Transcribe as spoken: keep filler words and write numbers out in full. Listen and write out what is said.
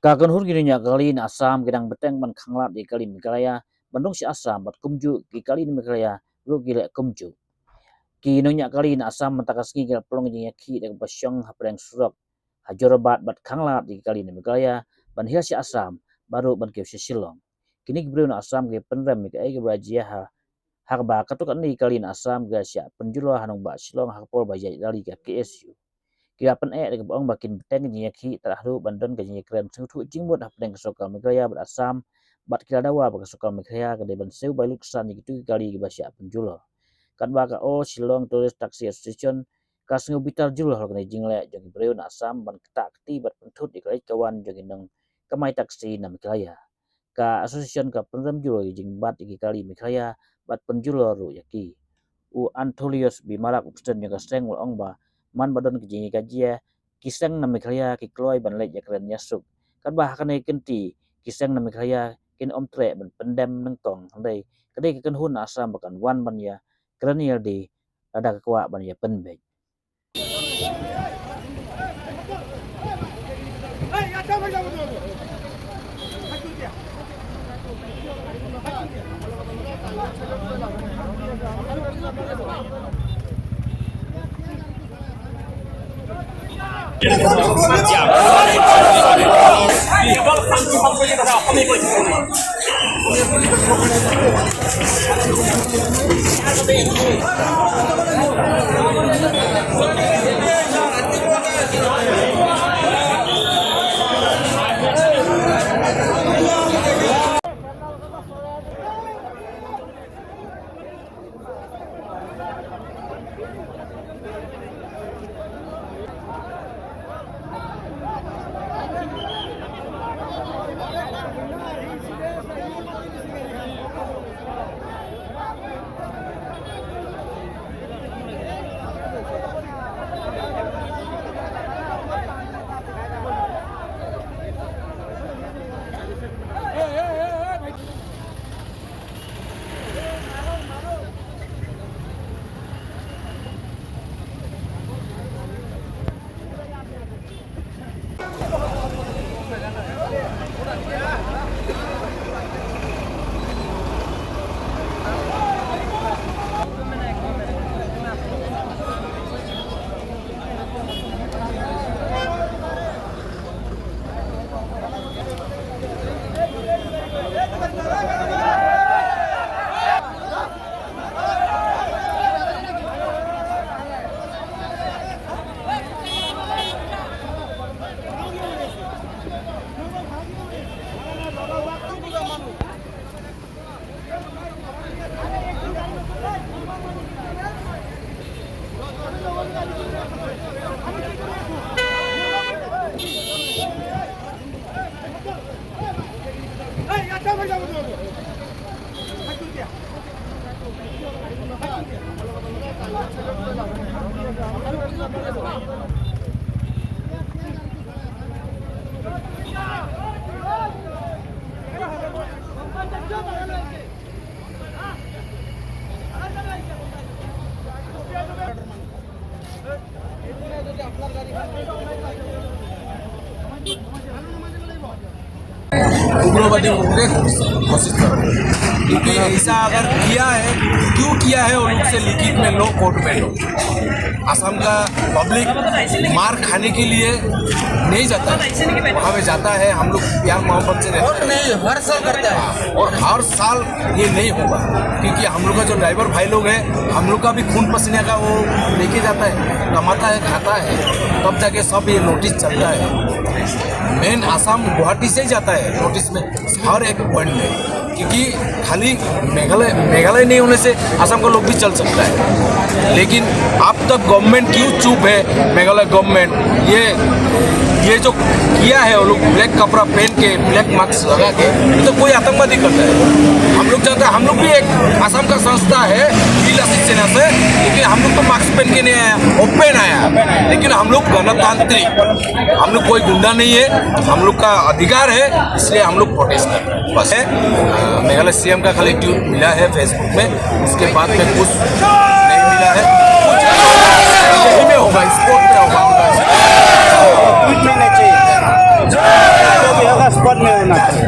Ka kynhun ki nongñiah kali na Assam ki dang bteng ban khanglad ïa ki kali Meghalaya ban rung sha Assam bad kumjuh ki kali na Meghalaya ruh ki leh kumjuh. Ki nongñiah kali na Assam mynta ka sngi ki la pynlong jingïakhih da kaba shong hapdeng surok ha Jorabat bad khanglad ïa ki kali na Meghalaya ban hiar sha Assam bad ruh ban kiew sha Shillong. Kine ki briew na Assam ki pynrem ïa kaei kaba la jia ha, ha kaba katto katne ki kali na Assam ki la shah pynjulor ha nongbah Shillong ha ka por ba ïaid rally ka K S U. Ki la pyneh da kaba ong ba kin bteng ka jingïakhih tang haduh ban don ka jingïakren sngewthuh jingmut hapdeng ka sorkar Meghalaya bad Assam, bad ki la dawa ba ka sorkar Meghalaya ka dei ban siew ba lut ksan ïa kito ki kali kiba shah pynjulor. Katba ka All Shillong Tourist Taxi Association ka sngew bitar jur halor kane ka jingleh jong ki briew na Assam ban ktah kti bad pynthut ïa ka leit ka wan jong ki nongkamai taxi na Meghalaya. Ka association ka pynrem jur ïa ki jingbat ïa ki kali Meghalaya bad pynjulor ruh ïa ki. U Antholius B Marak, u president jong ka seng, u la ong ba man ba don ka jingïakajia, ki seng na Meghalaya ki kloi ban leit ïakren ïasuk. Katba ha kane ka kynti ki seng na Meghalaya kin ym treh ban pyndem nyngkong, hynrei ka dei ka kynhun na Assam ba kan wan ban ïakren ïalade lada ka kwah ban ïapynbeit. उग्रवादी उनके कोशिश कर रहे हैं। क्योंकि ऐसा अगर किया है, क्यों किया है, वो लोग से लिखित में लो, कोर्ट में लो। असम का पब्लिक मार खाने के लिए नहीं जाता है, वहाँ में जाता है, हम लोग प्यार मोहब्बत से रहते हैं। नहीं, हर साल करता है। और हर साल ये नहीं होगा, क्योंकि हम लोग का जो ड्राइवर भाई लोग हैं, हम लोग का भी खून पसीने का वो लेके जाता है, कमाता है, खाता है, तब जाके सब ये नोटिस चलता है। मेन आसाम गुवाहाटी से ही जाता है नोटिस में, हर एक पॉइंट में, क्योंकि खाली मेघालय, मेघालय नहीं होने से आसाम का लोग भी चल सकता है। लेकिन अब तक गवर्नमेंट क्यों चुप है, मेघालय गवर्नमेंट, ये ये जो किया है वो लोग ब्लैक कपड़ा पहन के, ब्लैक मास्क लगा के, ये तो कोई आतंकवादी करता है। हम लोग जानते हैं, हम लोग भी एक असम का संस्था है, हिल असिस्टेंस है, लेकिन हम लोग तो मास्क पहन के नहीं आया, ओपन आया। लेकिन हम लोग गणतांत्रिक, हम लोग कोई गुंडा नहीं है, हम लोग का अधिकार है, इसलिए हम लोग प्रोटेस्ट कर रहे हैं। बस है, अ, मेघालय सीएम का खाली ट्वीट मिला है फेसबुक में, उसके बाद में कुछ नहीं मिला है। कुछ यही में होगा, स्पोर्ट में होगा। ट्वीट नहीं चाहिए। जो भी होगा, स्पॉट में होना चाहिए।